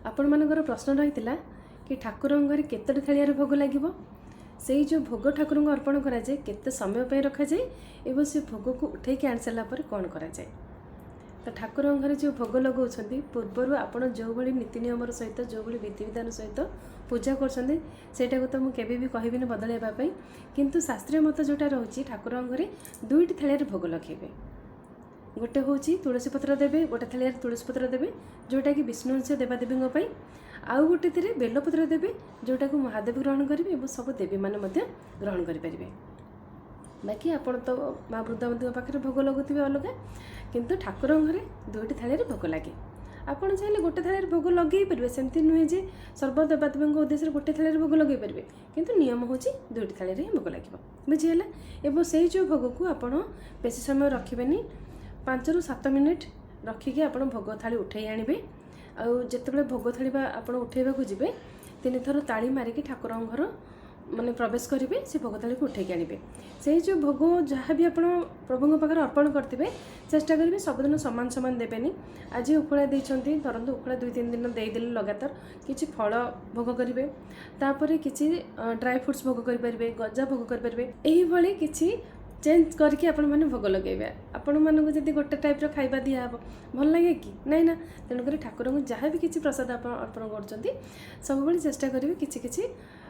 ଆପଣମାନଙ୍କର ପ୍ରଶ୍ନ ରହିଥିଲା କି ଠାକୁରଙ୍କ ଘରେ କେତୋଟି ଥାଳିଆରେ ଭୋଗ ଲାଗିବ, ସେଇ ଯେଉଁ ଭୋଗ ଠାକୁରଙ୍କୁ ଅର୍ପଣ କରାଯାଏ କେତେ ସମୟ ପାଇଁ ରଖାଯାଏ ଏବଂ ସେ ଭୋଗକୁ ଉଠେଇକି ଆଣି ସାରିଲା ପରେ କ'ଣ କରାଯାଏ। ତ ଠାକୁରଙ୍କ ଘରେ ଯେଉଁ ଭୋଗ ଲଗାଉଛନ୍ତି, ପୂର୍ବରୁ ଆପଣ ଯେଉଁଭଳି ନୀତି ନିୟମର ସହିତ, ଯେଉଁଭଳି ବିଧିବିଧାନ ସହିତ ପୂଜା କରୁଛନ୍ତି, ସେଇଟାକୁ ତ ମୁଁ କେବେ ବି କହିବିନି ବଦଳାଇବା ପାଇଁ। କିନ୍ତୁ ଶାସ୍ତ୍ରୀୟ ମତ ଯେଉଁଟା ରହୁଛି, ଠାକୁରଙ୍କ ଘରେ ଦୁଇଟି ଥାଳିଆରେ ଭୋଗ ଲଗାଇବେ। ଗୋଟେ ହେଉଛି ତୁଳସୀ ପତ୍ର ଦେବେ, ଗୋଟେ ଥାଳିଆରେ ତୁଳସୀ ପତ୍ର ଦେବେ, ଯେଉଁଟାକି ବିଷ୍ଣୁ ଅଂଶ ଦେବାଦେବୀଙ୍କ ପାଇଁ। ଆଉ ଗୋଟେଥିରେ ବେଲପତ୍ର ଦେବେ, ଯେଉଁଟାକୁ ମହାଦେବ ଗ୍ରହଣ କରିବେ ଏବଂ ସବୁ ଦେବୀମାନେ ମଧ୍ୟ ଗ୍ରହଣ କରିପାରିବେ। ବାକି ଆପଣ ତ ମା ବୃନ୍ଦାବତୀଙ୍କ ପାଖରେ ଭୋଗ ଲଗାଉଥିବେ ଅଲଗା, କିନ୍ତୁ ଠାକୁରଙ୍କ ଘରେ ଦୁଇଟି ଥାଳିଆରେ ଭୋଗ ଲାଗେ। ଆପଣ ଚାହିଁଲେ ଗୋଟେ ଥାଳିଆରେ ଭୋଗ ଲଗେଇ ପାରିବେ। ସେମିତି ନୁହେଁ ଯେ ସର୍ବ ଦେବାଦେବୀଙ୍କ ଉଦ୍ଦେଶ୍ୟରେ ଗୋଟେ ଥାଳିଆରେ ଭୋଗ ଲଗେଇ ପାରିବେ, କିନ୍ତୁ ନିୟମ ହେଉଛି ଦୁଇଟି ଥାଳିଆରେ ହିଁ ଭୋଗ ଲାଗିବ। ବୁଝିହେଲା? ଏବଂ ସେଇ ଯେଉଁ ଭୋଗକୁ ଆପଣ ବେଶୀ ସମୟ ରଖିବେନି। 5ରୁ 7 ମିନିଟ୍ ରଖିକି ଆପଣ ଭୋଗ ଥାଳି ଉଠେଇ ଆଣିବେ। ଆଉ ଯେତେବେଳେ ଭୋଗ ଥାଳି ବା ଆପଣ ଉଠେଇବାକୁ ଯିବେ, ତିନିଥର ତାଳି ମାରିକି ଠାକୁରଙ୍କ ଘର ମାନେ ପ୍ରବେଶ କରିବେ, ସେ ଭୋଗ ଥାଳିକୁ ଉଠେଇକି ଆଣିବେ। ସେଇ ଯେଉଁ ଭୋଗ ଯାହା ବି ଆପଣ ପ୍ରଭୁଙ୍କ ପାଖରେ ଅର୍ପଣ କରିଥିବେ, ଚେଷ୍ଟା କରିବେ ସବୁଦିନ ସମାନ ସମାନ ଦେବେନି। ଆଜି ଉଖୁଡ଼ା ଦେଇଛନ୍ତି ଧରନ୍ତୁ, ଉଖୁଡ଼ା 2-3 ଦିନ ଦେଇଦେଲେ ଲଗାତାର, କିଛି ଫଳ ଭୋଗ କରିବେ, ତାପରେ କିଛି ଡ୍ରାଏ ଫ୍ରୁଟ୍ସ ଭୋଗ କରିପାରିବେ, ଗଜା ଭୋଗ କରିପାରିବେ। ଏଇଭଳି କିଛି ଚେଞ୍ଜ କରିକି ଆପଣମାନେ ଭୋଗ ଲଗାଇବେ। ଆପଣମାନଙ୍କୁ ଯଦି ଗୋଟେ ଟାଇପ୍ର ଖାଇବା ଦିଆହେବ, ଭଲ ଲାଗେ କି? ନାଇଁ ନା? ତେଣୁକରି ଠାକୁରଙ୍କୁ ଯାହା ବି କିଛି ପ୍ରସାଦ ଆପଣ ଅର୍ପଣ କରୁଛନ୍ତି, ସବୁବେଳେ ଚେଷ୍ଟା କରିବେ କିଛି କିଛି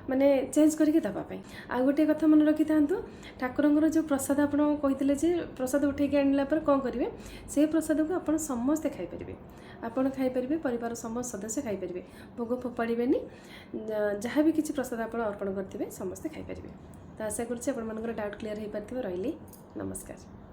ମାନେ ଚେଞ୍ଜ କରିକି ଦେବା ପାଇଁ। ଆଉ ଗୋଟିଏ କଥା ମନେ ରଖିଥାନ୍ତୁ, ଠାକୁରଙ୍କର ଯେଉଁ ପ୍ରସାଦ ଆପଣ କହିଥିଲେ ଯେ ପ୍ରସାଦ ଉଠେଇକି ଆଣିଲା ପରେ କ'ଣ କରିବେ, ସେଇ ପ୍ରସାଦକୁ ଆପଣ ସମସ୍ତେ ଖାଇପାରିବେ। ଆପଣ ଖାଇପାରିବେ, ପରିବାର ସମସ୍ତ ସଦସ୍ୟ ଖାଇପାରିବେ, ଭୋଗ ଫୋପାଡ଼ିବେନି। ଯାହା ବି କିଛି ପ୍ରସାଦ ଆପଣ ଅର୍ପଣ କରିଥିବେ, ସମସ୍ତେ ଖାଇପାରିବେ। ତ ଆଶା କରୁଛି ଆପଣମାନଙ୍କର ଡାଉଟ୍ କ୍ଲିୟର୍ ହେଇପାରିଥିବ। ରହିଲି, ନମସ୍କାର।